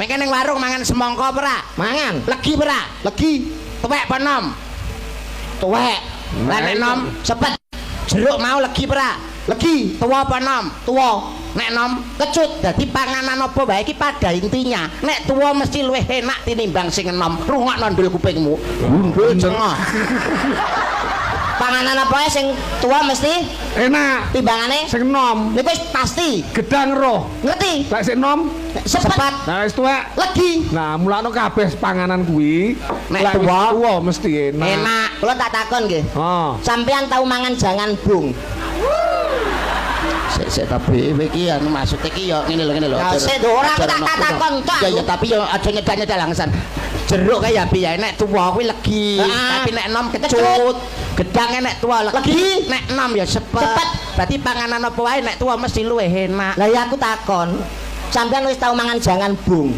Kowe ning warung mangan semangka apa ora? Mangan. Legi apa ora? Legi. Tuwek apa nom? Tuwek. Lah nek nom Sepet. Jeruk mau legi apa ora? Legi. Tuwa apa nom? Tuwa. Nek nom kecut. Dadi panganan apa wae iki pada intinya nek tuwa mesti luwih enak tinimbang sing enom. Rungokno ndul kupingmu. Gundul jengah. Panganan apa ae sing tuwa mesti Enak. Timbangane Sing nom. Niku wis pasti. Gedang roh. Ngerti? Lek sing nom, Sepet. Nah wis tuwek. Legi. Nah, mulakno kabeh panganan kuwi Nek lek wis tuwa, tuwa mesti enak. Enak. Kula tak takon nggih. Oh. Sampeyan tau mangan jangan bung? Sik sik, tapi kowe iki anu, maksud iki ya ngene lho, ngene lho. Ya, sik, ora, aku tak takon tok. Ya ya, tapi ya aja nyedak-nyedak langsan. Jeruk kae ya piye, nek tuwa kuwi legi, tapi nek enom kecut. Gedang nek tuwa legi, Legi. Nek enom ya sepet. Sepet. Berarti panganan apa wae nek tuwa mesti luwih enak. Lah ya aku takon. Sampeyan wis tau mangan jangan bung?